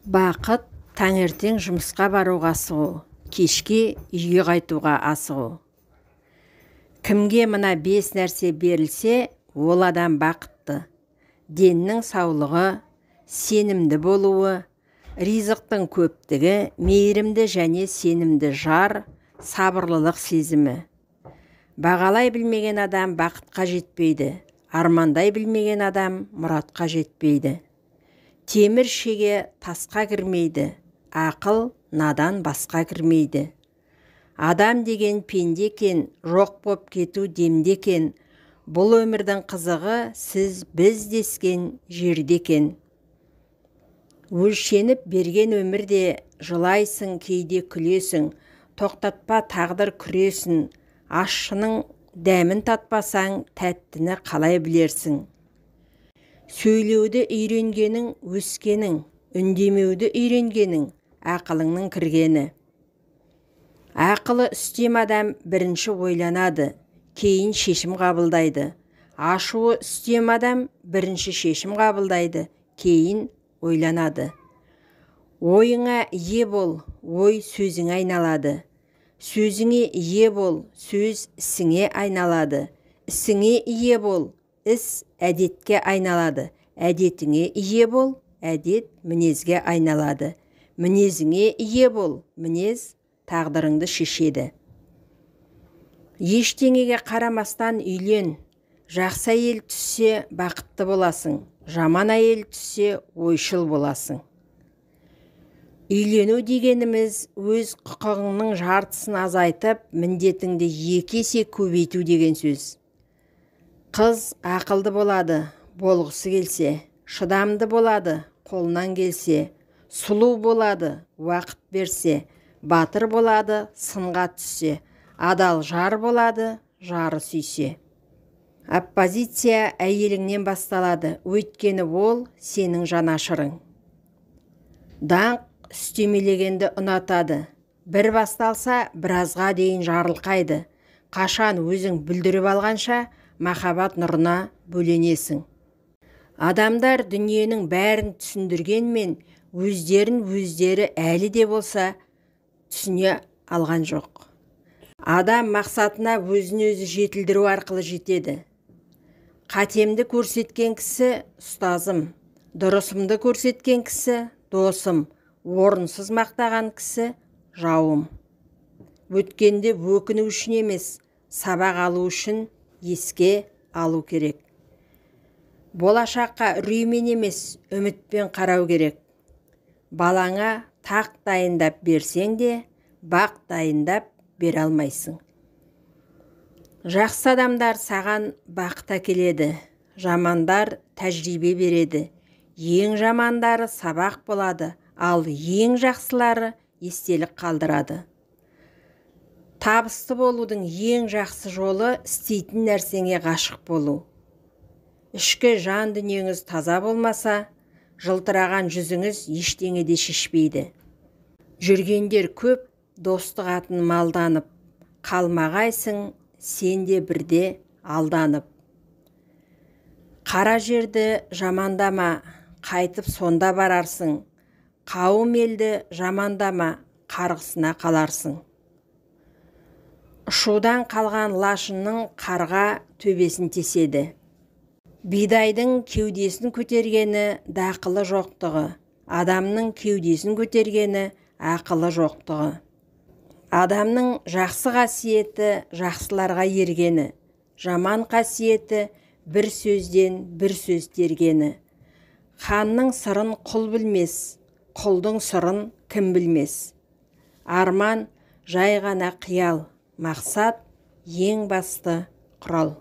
Бақыт таңертең жұмысқа баруға асығу, кешке үйге қайтуға асығу. Кімге мына 5 нәрсе берілсе, ол адам бақытты. Деннің саулығы, сенімді болуы, ризықтың көптігі, мейірімді және сенімді жар, сабырлылық сезімі. Бағалай білмеген адам бақытқа жетпейді, армандай білмеген адам мұратқа жетпейді. Темір шеге тасқа кірмейді, ақыл надан басқа кірмейді. Адам деген пенде екен, жоқ боп кету демде екен. Бұл өмірдің қызығы сіз біз дескен жерде екен. Өлшеніп берген өмірде жылайсың, кейде күлесің, тоқтатпа тағдыр күресін, ащының дәмін татпасаң, тәттіні қалай білерсің. Сөйлеуді үйренгенің өскенің, үндемеуді үйренгенің ақылыңның кіргені. Ақылы үстем адам бірінші ойланады, кейін шешім қабылдайды. Ашуы үстем адам бірінші шешім қабылдайды, кейін ойланады. Ойыңа ие бол, ой сөзіңе айналады. Сөзіңе ие бол, сөз ісіңе айналады. Ісіңе ие бол, іс әдетке айналады. Әдетіңе ие бол, әдет мінезге айналады. Мінезіңе ие бол, мінез тағдырыңды шешеді. Ештеңеге қарамастан үйлен. Жақсы әйел түссе бақытты боласың, жаман әйел түссе ойшыл боласың. Үйлену дегеніміз өз құқығыңның жартысын азайтып, міндетіңді 2 есе көбейту деген сөз. Қыз ақылды болады, болғысы келсе, шыдамды болады, қолынан келсе, сұлу болады, уақыт берсе, батыр болады, сынға түссе, адал жар болады, жары сүйсе. Оппозиция әйеліңнен басталады, өйткені ол сенің жанашырың. Даңқ үстемелегенді ұнатады. Бір басталса, біразға дейін жарылқайды. Қашан өзің бүлдіріп алғанша, махаббат нұрына бөленесің. Адамдар дүниенің бәрін түсіндіргенмен, өздерін өздері әлі де болса түсіне алған жоқ. Адам мақсатына өзін өзі жетілдіру арқылы жетеді. Қатемді көрсеткен кісі ұстазым, дұрысымды көрсеткен кісі досым, орынсыз мақтаған кісі жауым. Өткенде өкіну үшін емес, сабақ алу үшін еске алу керек. Болашаққа үреймен емес, үмітпен қарау керек. Балаңа тақ дайындап берсең де, бақ дайындап бере алмайсың. Жақсы адамдар саған бақыт әкеледі, жамандар тәжірибе береді. Ең жамандары сабақ болады, ал ең жақсылары естелік қалдырады. Табысты болудың ең жақсы жолы істейтін нәрсеңе ғашық болу. Ішкі жан дүниеңіз таза болмаса, жылтыраған жүзіңіз ештеңе де шешпейді. Жүргендер көп, достық атын малданып, қалмағайсың, сен де бірде алданып. Қара жерді жамандама, қайтып сонда барарсың. Қауым елді жамандама, қарғысына қаларсың. Ұшудан қалған лашынның қарға төбесін теседі. Бидайдың кеудесін көтергені дақылы жоқтығы, адамның кеудесін көтергені ақылы жоқтығы. Адамның жақсы қасиеті жақсыларға ергені, жаман қасиеті бір сөзден бір сөз тергені. Ханның сырын құл білмес, құлдың сырын кім білмес. Арман жай ғана қиял, мақсат ең басты құрал.